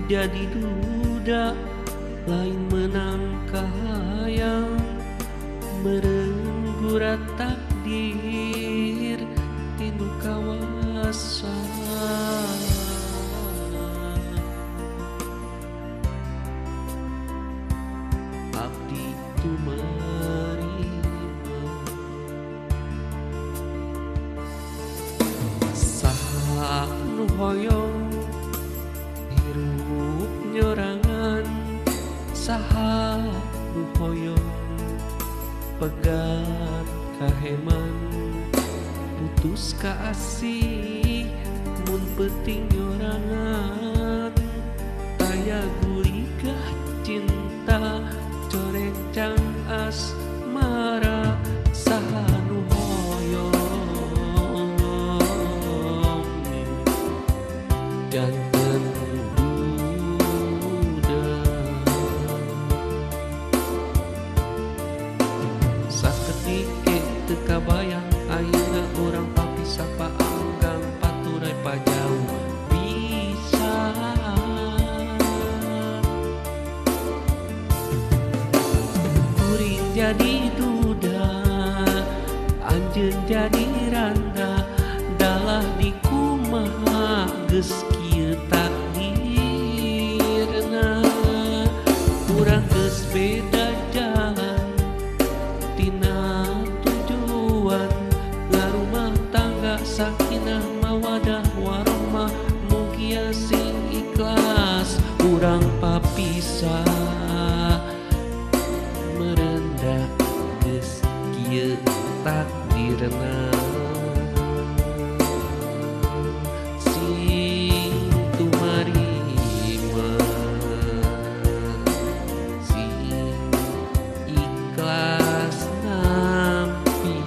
jadi duda lain menang kahayang merenggurat takdir tinu kawasa. Abdi tumarima saha nu hoyong hirup nyorangan, saha nu hoyong pegat kaheman, putus kaasih mun peuting nyorangan, taya guligah cinta corecang asmara. Saha nu hoyong janten duda, saketik teu kabayang ayeuna urang papi sapa anggang paturay pajauh bisa. Kuring jadi duda anjeun jadi randa, dalah di kumaha geus kieu takdirna. Urang geus beda jalan tina tujuan, ngarumah tangga sakinah mawadah warohmah, mugia sing ikhlas urang papisah. Merendah geus kieu takdirna, sing tumarima sing ikhlas nampi.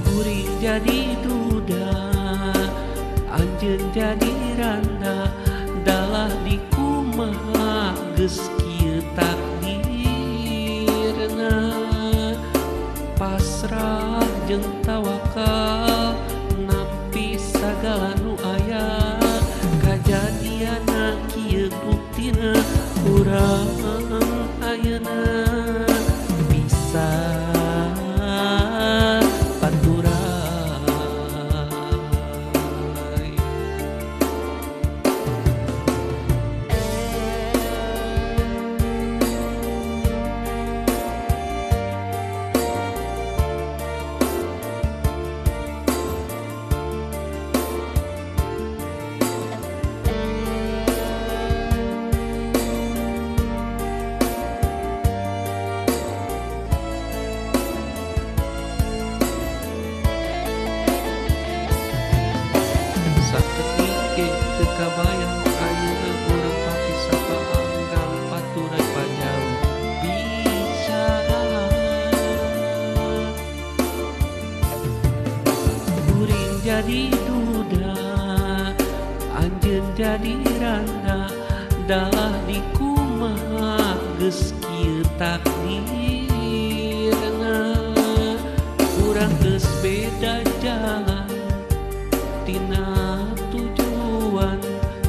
Kuring jadi duda anjeun jadi randa, dalah di kumaha geus kieu takdirna. Pasrah jeung tawakal nampi sagala nu aya, kajadianna kieu buktina urang ayeuna bisa paturay. Saketik teu kabayang ayeuna urang papi sapa anggang paturay pajauh bisa. Kuring jadi duda anjeun jadi randa, dalah di kumaha geus kieu takdirna. Urang geus beda jalan tina tujuan,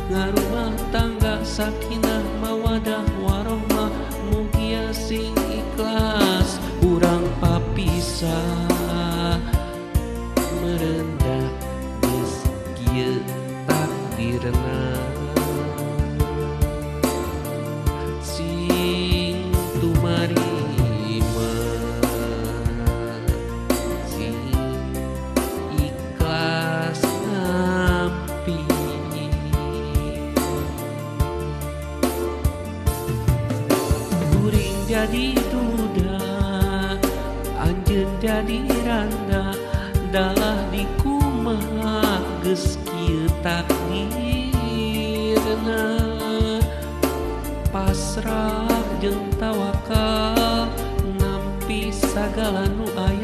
ngarumah tangga sakinah mawadah warohmah, mugia sing ikhlas urang papisah. Merendah geus kieu takdirna, sing tumarima sing ikhlas nampi. Kuring jadi duda anjeun jadi randa, dalah di kumaha geus kieu takdirna. Pasrah jeung tawakal nampi sagala nu aya.